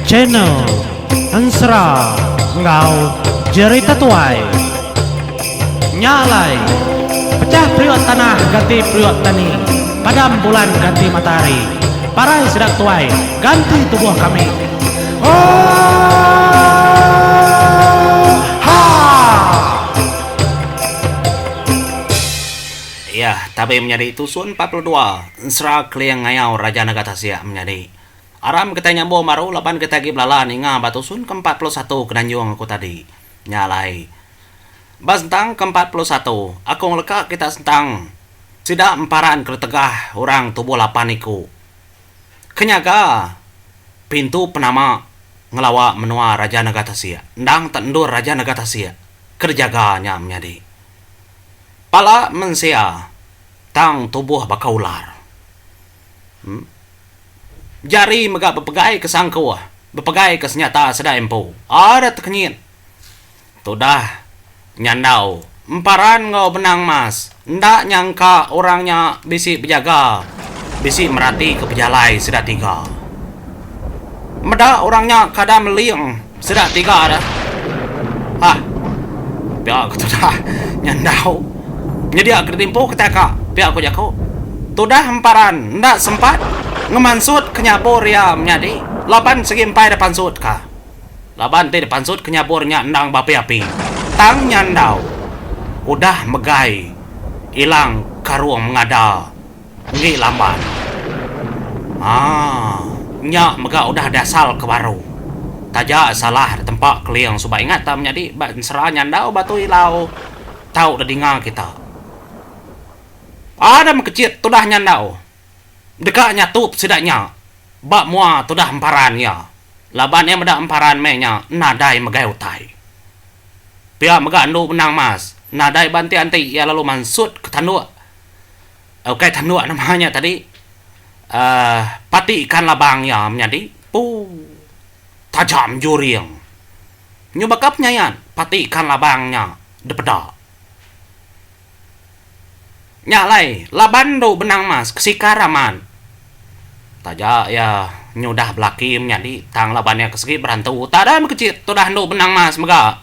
Channel Ensera enggau Jerita Tuai. Nya alai, pecah periuk tanah ganti periuk tani, padam bulan ganti matahari, parai sida tuai ganti tubuh kami. Oohaa! Iya, tabi menyadi tusun 42 Ensera Keling Ngayau Raja Naga Tasik menyadi. Aram kitai nyambung baru laban kitai agi belala ninga ba tusun ke 41 ke nanjung aku tadi. Nya alai. Ba sentang ke 41, aku ngeleka kita sentang sida emparan ke ditegah orang tubuh lapan iku ke nyaga pintu penama ngelawa menua Raja Naga Tasik endang te endur Raja Naga Tasik ke dijaga nya menyadi. Pala mensia tang tubuh baka ular. Em. Jari mega bepegai ke sangkuh, bepegai ke senyata sida empu. Ada tekenyit. Tudah nyandau emparan enggau benang mas enda nyangka orang nya bisi bejaga bisi meratika pejalai sida tiga. Meda orang nya kada meling sida tiga dah. Hah. Pia ku tudah nyandau. Nyedia ke ditimpu kitai ka, pia ku jaku. Tudah emparan enda sempat ngemansut ke nyabur iya menyadi laban sigi empai da pansut ka. Laban ti dipansut ke nyabur nya endang beapi-api. Tang nya endau udah megai ilang karung mengada enggi lamban. Haa nya mega udah diasal ke baru. Taja salah ditempa keling suba ingat ta menyadi ba ensera nya endau batu ilau tau didinga kita. Ada mekechit tudah nya endau deka nyatup sida nya ba mua tudah emparan iya. Laban iya meda emparan meh nya nadai megai utai. Pia mega endu menang mas, nadai ba enti-enti iya lalu mansut ke tanduk ukai tanduk nama nya tadi uhh pati ikan labang iya menyadi puu tajam juring. Nyu baka penyayat pati ikan labang nya dipeda. Nya alai, laban endu benang mas kesikar amat. Taja iya nyudah belaki menyadi tang laban iya ke segi berantu tada meh kecit tudah endu benang mas mega.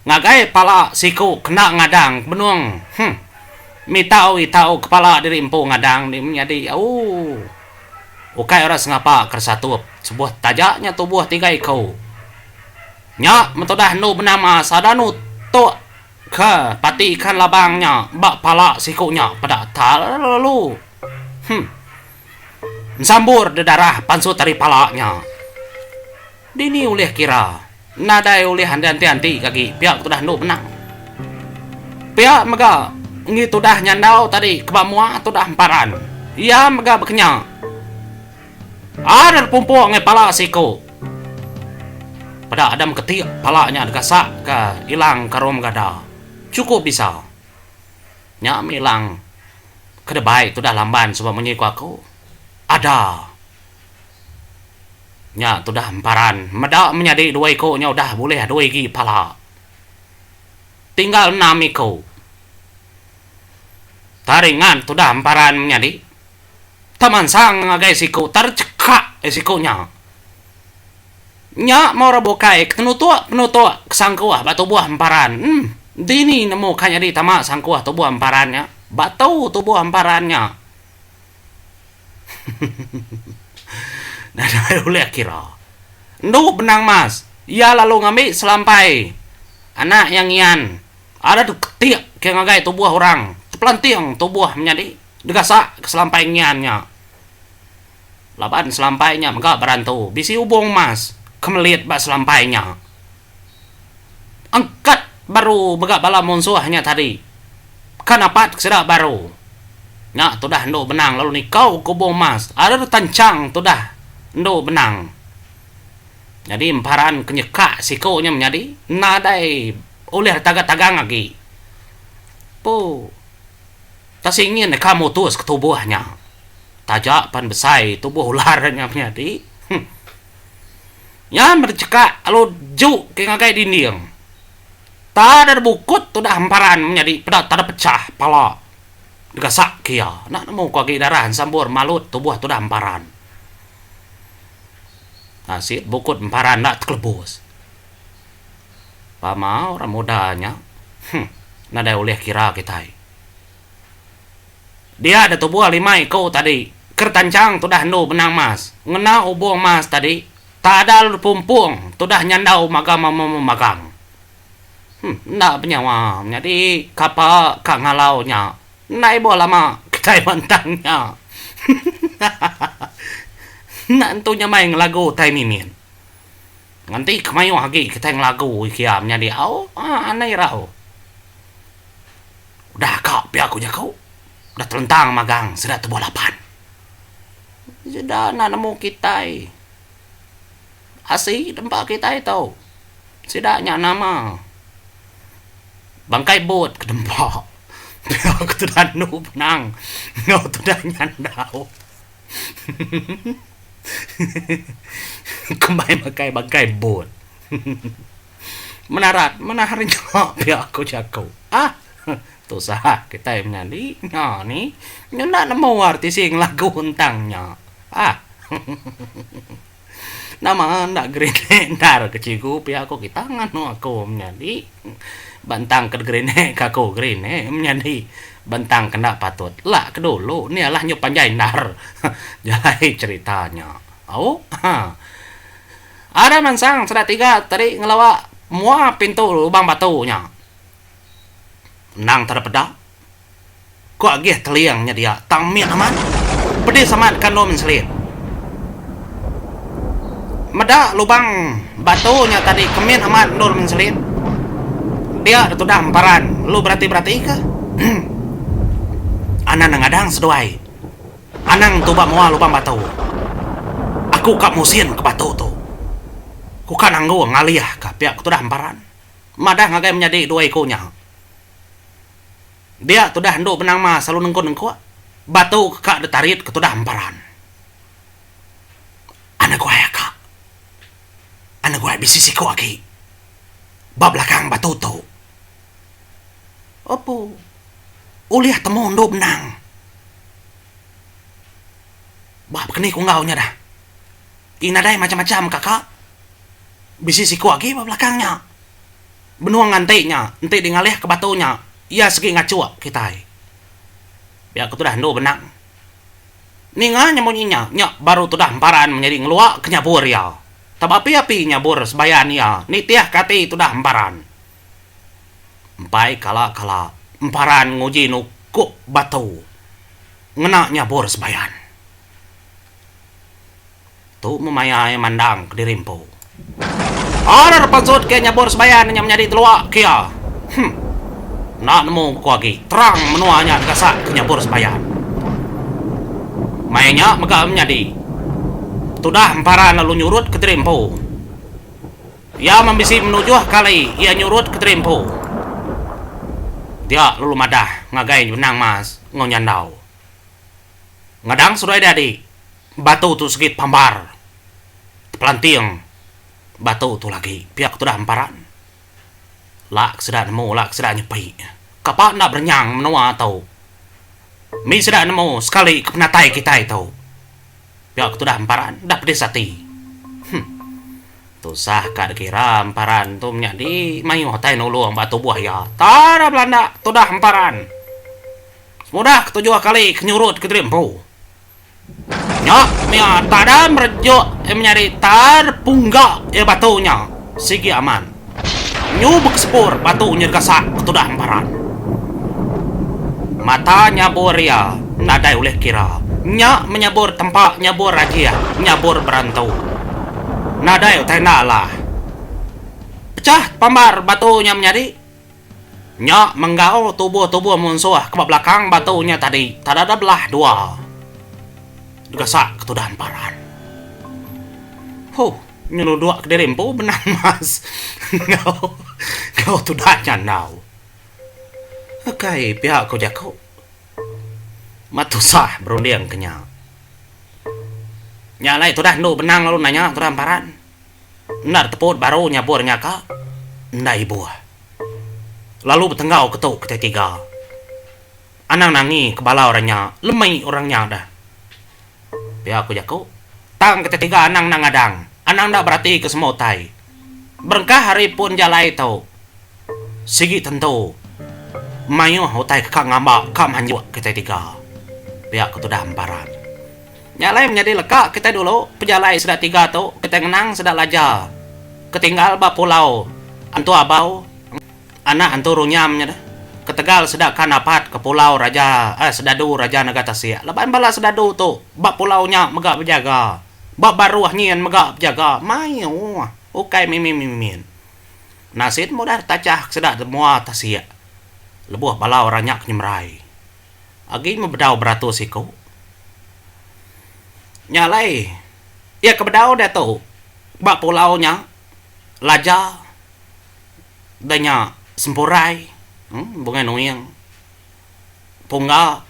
Ngagai pala siku kena ngadang benung huh mitau itau kepala diri empu ngadang di menyadi ooh ukai orang sengapa ke satup sebuh taja nya tubuh tiga iku. Nya metudah endu benang mas ada nutuk. Ke pati ikan labang nya ba pala siku nya peda tal lalu huh ensambur dedarah pansut ari pala nya. Dini ulih kira nadai ulih anti-anti agi pia ke tudah endu menang. Pia mega enggi tudah nyandau tadi ke ba mua tudah emparan iya mega bekenya. Ada pumpung ngai pala siku. Peda Adam ketik pala nya digasak ka ilang karung gada. Chukup bisa. Nya mih ilang ke debai tudah lamban suba munyi ku aku. Ada. Nya tudah emparan meda menyadi dua iku nya udah bulih dua igi pala. Tinggal enam iku. Taringan tudah emparan menyadi. Temansang ngagai siku terchekak siku nya. Nya meh orang bukai ke tenutuk penutuk ke sangkuh ba tubuh emparan. Em dini nemu ka nyadi tama sangkuh tubuh emparan nya. Batu tubuh emparan nya. Nadai ulih kira. Endu benang mas, iya lalu ngambi selampai anak iya ngian. Ada ketik ke ngagai tubuh orang. Tepelanting tubuh menyadi. Digasak ke selampai ngian nya. Laban selampai nya mega berantu bisi ubung emas ke melit ba selampai nya. Angkat baru mega bala munsuh nya tadi ke napat ke sida baru. Nya tudah endu benang lalu nikau ke ubung emas ari tanchang tudah endu benang. Nyadi emparan ke nyekak siku nya menyadi nadai ulih ditagang-tagang agi. Pu. Tasingin deka mutus ke tubuh nya. Taja pan besai tubuh ular nya menyadi. Huh. Nya meh dicekak lalu juk ke ngagai dinding. Tada debukut tudah emparan menyadi peda tada pechah pala. Digasak ke iya. Enda nemu ku agi darah ensambur malut tubuh tudah emparan. Nasit bukut emparan enda tekelebus. Pama orang muda nya. Huh. Nadai ulih kira kitai. Dia da tubuh lima iku tadi kertanchang tudah endu benang mas ngena ubung mas tadi tadal pumpung tudah nyandau maga memagang. Huh enda benyawa menyadi kapa ka ngalau nya enda ibuh lama kitai bantang nya. Hahaha enda entu nyamai ngelagu utai mimit. Nganti ke mayuh agi kitai ngelagu ikia menyadi au anai irau. Udah ka pia ku jaku. Udah telentang magang sida tubuh lapan. Sida enda nemu kitai. Asi dempa kitai tu. Sida nya nama. Bangkai but ke dempa. Pia ku tudah anu penang enggau tudah nyandau. Kembai makai bangkai but. Menarat manah ari nya pia ku jaku. Ah tusah kitai menyadi nya ni nya enda nemu arti ngelagu entang nya. Ah nama enda gerinek endar ke cikgu pia ku kita nganu aku menyadi bentang ke gerinek ka aku gerinek menyadi bentang ke enda patut la ke dulu ni alah nyau panjai endar jalai cherita nya. Au ha. Ada mansang sida tiga tadi ngelawa mua pintu lubang batu nya. Endang tau peda. Ku agih teling nya dia tang mit amat. Pedis amat ka endur menselit. Meda lubang batu nya tadi ke mit amat endur menselit. Dia da tudah emparan lalu berati-berati ka. Anan ngadang seduai. Anang tu ba mua lubang batu. Aku ka musin ke batu tu. Ku ka nanggung ngalih ka pia ku tudah emparan. Madah ngagai menyadi dua iku nya. Dia tudah endu benang ma selalu nengkuk-nengkuk batu ke ka ditarit ke tudah emparan. Anak guai aka. Anak guai bisi siku agi ba belakang batu tu. Opu. Ulih temu endu benang. Bah bekeni ku enggau nya dah. Ti nadai macam-macam kaka. Bisi siku agi ba belakang nya. Benung nganti nya enti di ngalih ke batu nya iya segi ngachuk kitai. Pia ku tudah endu benang. Ninga nya munyi nya, nya baru tudah emparan menyadi ngelua ke nyabur iya. Taba api-api nyabur sebayan iya nitih ke ati tudah emparan. Empai kala-kala emparan nguji nukup batu ngena nyabur sebayan. Tu meh maya iya mandang kediri empu. Arar pansut ke nyabur sebayan nya menyadi telua ke iya. Huh. Enda nemu ku agi terang menua nya gasak ke nyabur sebayan. Maya nya mega menyadi tudah emparan lalu nyurut kediri empu. Iya meh bisi menujuh kali iya nyurut kediri empu. Dia lalu madah ngagai Benang Mas enggau Nyandau. Ngadang seduai dadi, batu tu segi pambar tepelanting batu tu lagi pia ke tudah emparan. La ke sida nemu la ke sida nyepi. Kapa enda berenyang menua tu. Mi sida nemu sekali ke penatai kitai tu. Pia ke tudah emparan dah pedis ati. Huh. Tusah ka dikira emparan tu menyadi mayuh utai nulung ba tubuh iya. Tara belanda tudah emparan. Semudah ketujuh kali ke nyurut ke diri empu. Nya mia tada merejuk iya menyadi tar pungga iya batu nya sigi aman. Nyu bekesepur batu nya digasak ke tudah emparan. Mata nyabur iya nadai ulih kira. Nya menyabur tempa nyabur rajih nyabur berantu. Nadai utai enda alah. Pechah pambar batu nya menyadi. Nya menggau tubuh-tubuh munsuh ke ba belakang batu nya tadi tadada belah dua. Digasak ke tudah emparan. Huh. Nyenuduk kediri empu benang mas enggau enggau tudah nyandau. Akai pia ko jaku. Ba tusah berunding ke nya. Nya alai tudah endu benang lalu nanya tudah emparan. Enda diteput baru nyabur nya ka enda ibuh. Lalu betenggau ke tu kitai tiga. Anang nangi ke bala orang nya, lemi orang nya dah. Pia ku jaku. Tang ketiga anang enda ngadang, anang enda berati ke semua utai. Berengkah ari pun jalai tu, sigi tentu mayuh utai ke ka ngamba ka manjuk kitai tiga. Pia ku tudah Emparan. Nya alai menyadi leka kitai dulu pejalai sida tiga tu kitai ngenang sida Laja ke tinggal ba pulau Antu Abau. Anak Antu Runyam nya deh. Ketegal sida ka napat ke pulau raja eh sedadu Raja Naga Tasik laban bala sedadu tu ba pulau nya mega bejaga ba baruh nyin mega bejaga mayuh ukai mimit mimit. Nasit mudah ditachah ke sida mua tasik lebuh bala orang nya ke nyemerai. Agi meh bedau beratus iku. Nya alai iya ke bedau diatu ba pulau nya Laja. Udah nya Sempurai, Bungai Nuing, Pungga,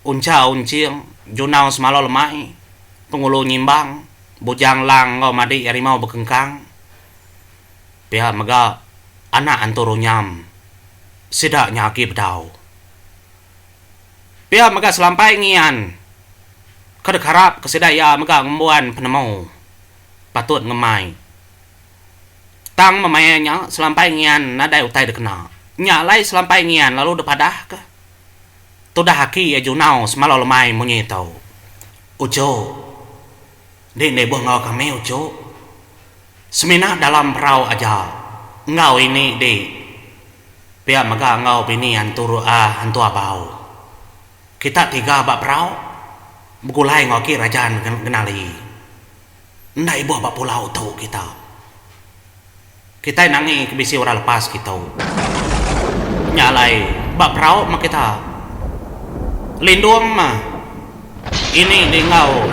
Uncha Unching, Junau Semalau Lemai, Pengulu Nyimbang, Bujang Lang enggau Madi Harimau Bekengkang. Pia mega anak Antu Runyam sida nya agi bedau. Pia mega Selampai Ngian ke dikarap ke sida iya mega ngembuan penemu patut ngemai. Tang maya nya Selampai Ngian nadai utai dikena. Nya alai Selampai Ngian lalu dipadahka tudah aki iya Junau semalau lemai munyi tu. Uchu. Enti enda ibuh enggau kami uchu. Semina dalam perau aja enggau ini di pia mega enggau bini antu antu abau. Kita tiga ba perau begulai enggau aki Raja Genali. Enda ibuh ba pulau tu kita. Kitai nangi ke bisi orang lepas kitu. Nya alai ba perau meh kita. Lindung meh ini di enggau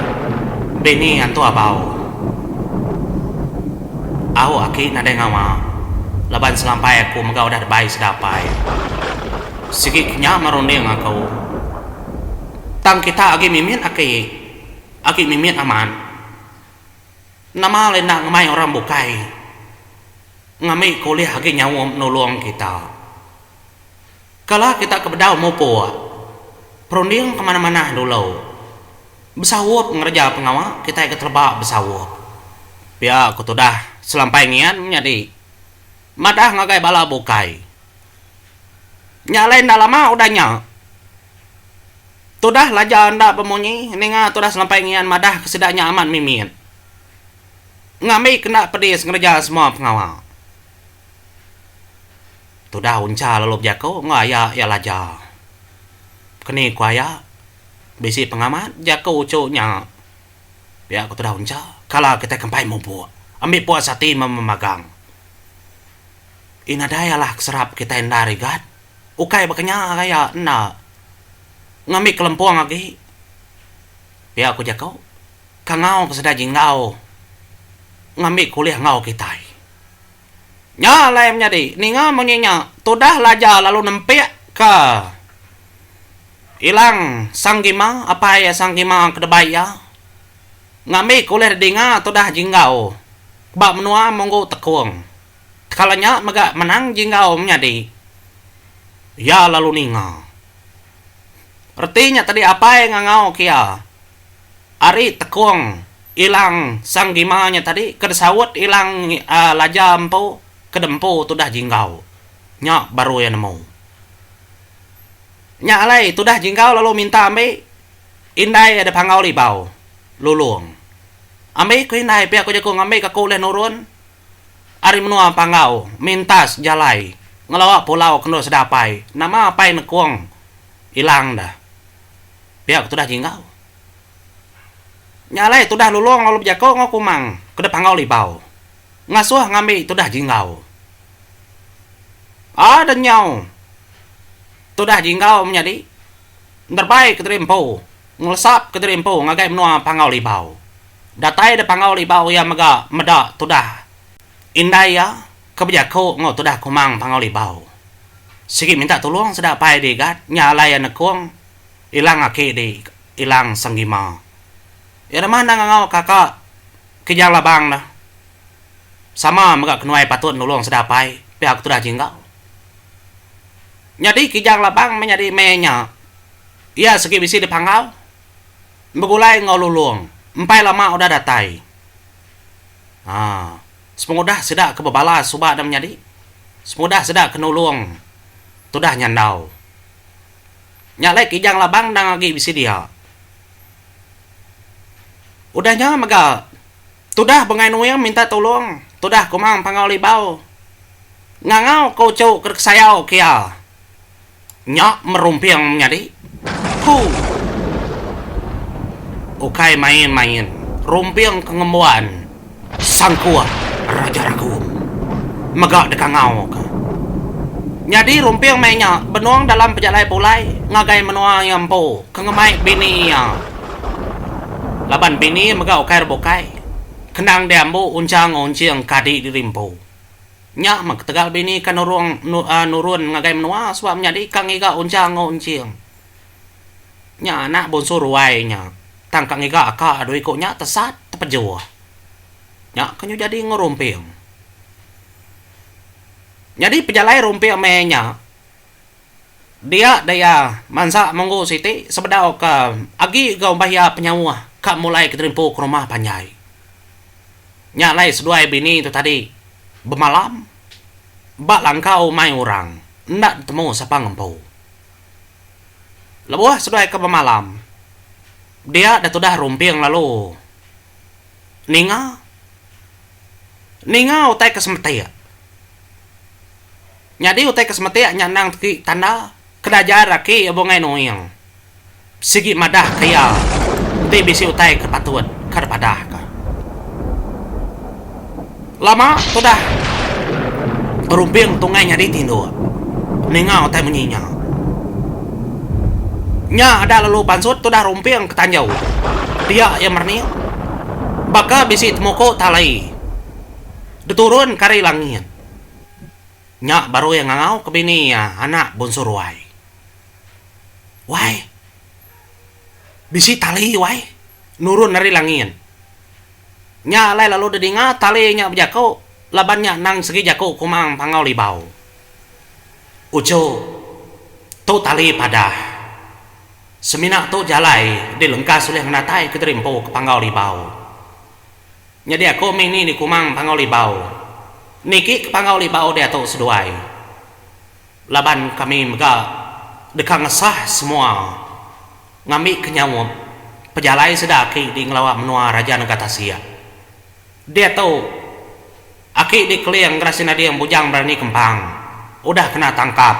bini antu abau. Au aki nadai ngawa laban selampai aku mega udah dibai sida apai. Sigi ke nya meh runding aku. Tang kita agi mimit aki. Agi mimit amat. Nama alai enda ngemai orang bukai ngambi ke ulih agi nyaup nulung kita. Kala kita ke bedau mupuk, perunding ke manah-manah dulu. Besaup ngereja pengawa kitai ke teleba besaup. Pia ku tudah Selampai Ngian menyadi madah ngagai bala bukai. Nya alai enda lama udah nya. Tudah Laja enda bemunyi ninga tudah Selampai Ngian madah ke sida nya amat mimit. Ngambi kena pedis ngereja semua pengawa. Tudah Uncha lalu bejaku enggau aya iya Laja. Keni ku aya, bisi pengamat jaku uchu nya. Pia ku tudah Uncha, kala kitai kempai mupuk, ambi puas ati memagang. Ih nadai alah ke serap kitai enda rigat. Ukai baka nya raya enda ngambi kelempung agi. Pia ku jaku, kangau ke sida jinggau ngambi ke ulih enggau kitai. Nya alai menyadi ninga munyi nya tudah Laja lalu nempik ka Ilang Sang Gima apai iya Sang Gima ke debai iya ngambi ke ulih didinga tudah jinggau ba menua Munggu Tekung. Tekala nya mega menang Jinggau menyadi. Iya lalu ninga. Reti nya tadi apai ngangau ke iya. Ari tekung ilang Sang Gima nya tadi ke disaut ilang Laja empu ke dempu tudah Jinggau. Nya baru iya nemu. Nya alai tudah Jinggau lalu minta ambi indai iya dipanggau Libau, Lulong. Ambi ku indai pia ku jaku ngambi ka aku ulih nurun. Ari menua Panggau, mintas jalai ngelawa pulau ke endur sida apai. Nama apai nekung ilang dah. Pia ke tudah Jinggau. Nya alai tudah Lulong lalu bejaku enggau Kumang ke dep Panggau Libau. Ngasuh ngambi tudah Jinggau. Ah da nyau tudah Jinggau menyadi nerebai kediri empu ngelesap kediri empu ngagai menua Panggau Libau. Datai da Panggau Libau iya mega meda tudah indai iya ke bejaku enggau tudah Kumang Panggau Libau. Sigi minta tulung sida apai di Igat nya alai iya nekung ilang aki di ilang Sanggima. Iya nama enda ngangau kaka Kijang Labang dah. Sama mega kenuai patut nulung sida apai pia ke tudah Jinggau. Nyadi Kijang Labang meh nyadi meh nya. Iya segi bisi dipanggau begulai enggau Lulong empai lama udah datai. Haa. Sepengudah sida ke bebala suba da menyadi, sepengudah sida ke nulung tudah nyandau. Nya alai Kijang Labang endang agi bisi dia. Udah nya mega tudah Bungai Nuing minta tulung tudah Kumang Panggau Libau ngangau ke uchu ke dikesayau ke iya. Nya merumping menyadi. Hu. Ukai main-main rumping ke ngembuan sangkuh Raja Ragum mega dikangau ke. Nyadi rumping meh nya benung dalam pejalai pulai ngagai menua iya empu ke ngemai bini iya. Laban bini mega ukai re bukai kendang diambu unchang unching ke adi diri empu. Nya meh ketegal bini ke nurung nurun ngagai menua suba menyadi ka ngiga uncha enggau unching. Nya anak bonsu ruai nya tang ka ngiga aka dua iku nya tesat tepejuh. Nya ke nyu jadi enggau rumping. Nyadi pejalai rumping meh nya dia da iya mansa munggu siti sebedau ke agi ga umbah iya penyauh ka mulai ke terimpu ke rumah panjai. Nya alai seduai bini tu tadi bemalam ba langkau umai orang enda ditemu sapa ngempu. Lebuh seduai ke bemalam dia deh tudah rumping lalu ninga ninga utai ke semetik. Nyadi utai ke semetik nya endang tegi tanda ke dajar aki Bungai Nuing. Sigi madah ke iya enti bisi utai ke patut ka dipadah ka. Lama tudah Rumping tungai nyadi tinduk ninga utai munyi nya. Nya ada lalu pansut tudah Rumping ke tanjau dia iya merening baka bisi temuku tali diturun ke ari langit. Nya baru iya ngangau ke bini iya anak Bunsu Ruai. Wai. Bisi tali wai nurun ari langit. Nya alai lalu didinga tali nya bejaku laban nya endang segi jaku Kumang Panggau Libau. Uchu, tu tali padah. Semina tu jalai dilengkas ulih ngenatai ke diri empu ke Panggau Libau. Nyadi aku mih ni di Kumang Panggau Libau. Niki ke Panggau Libau diatu seduai. Laban kami mega deka ngesah semua ngambika nyaup pejalai sida aki di ngelawa menua Raja Nega Tasik. Diatu, aki di Keling Gerasi Nading Bujang Berani Kempang udah kena tangkap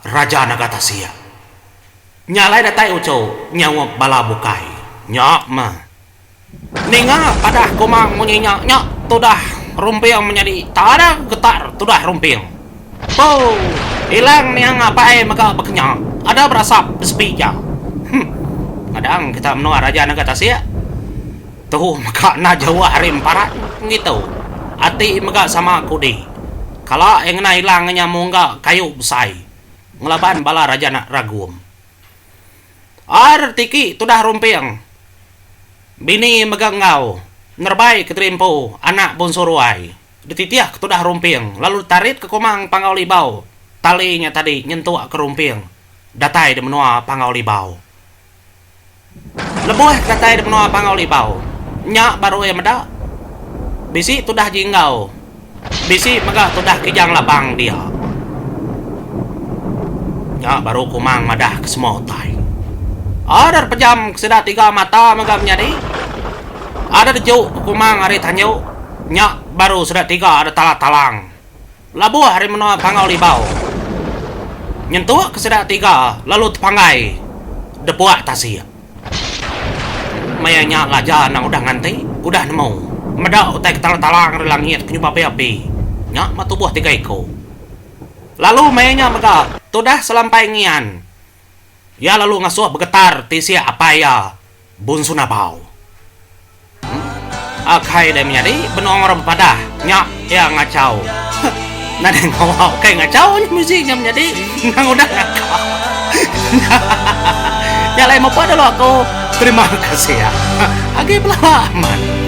Raja Nega Tasik. Nya alai datai uchu nyaup bala bukai. Nya meh. Ninga padah kuma munyi nya nya tudah rumping menyadi tada getar tudah rumping. Poo ilang niang apai mega bekenya ada berasap besepi ja. Huh ngadang kita menua raja nega tasik tu mega enda jauh ari emparan ngitu. Ati mega sama kudi. Kala iya ngena ilang inya mungga kayu besai ngelaban bala raja ragum. Ar tiki tudah rumping. Bini mega enggau nerebai ke diri empu anak Bunsu Ruai. Dititih ke tudah rumping lalu ditarit ke Kumang Panggau Libau tali nya tadi nyentuk ke rumping datai di menua Panggau Libau. Lebuh ke datai di menua Panggau Libau nya baru iya meda bisi tudah Jinggau Bisi mega tudah Kijang Labang dia. Nya baru Kumang madah ke semua utai. Ada pejam ke sida tiga mata mega menyadi. Ada deju ke Kumang ari tanju. Nya baru sida tiga ada talang-talang. Labuh ari menua Panggau Libau. Nyentuk ke sida tiga lalu tepanggai debuak tasik. Maya nya Laja endang udah nganti, udah nemu. Meda utai ke talang-talang ari langit ke nyuba api-api. Nya meh tubuh tiga iku. Lalu maya nya mega tudah selampai ngian. Iya lalu ngasuh begetar tisik apai iya Bunsu Nabau. Akai deh menyadi benung orang bepadah nya iya ngachau. Nadai ngawa ukai ngachau nya muzik nya menyadi endang udah ngakau. Nya alai mepa dulu aku terima kasih. Agi belala amat.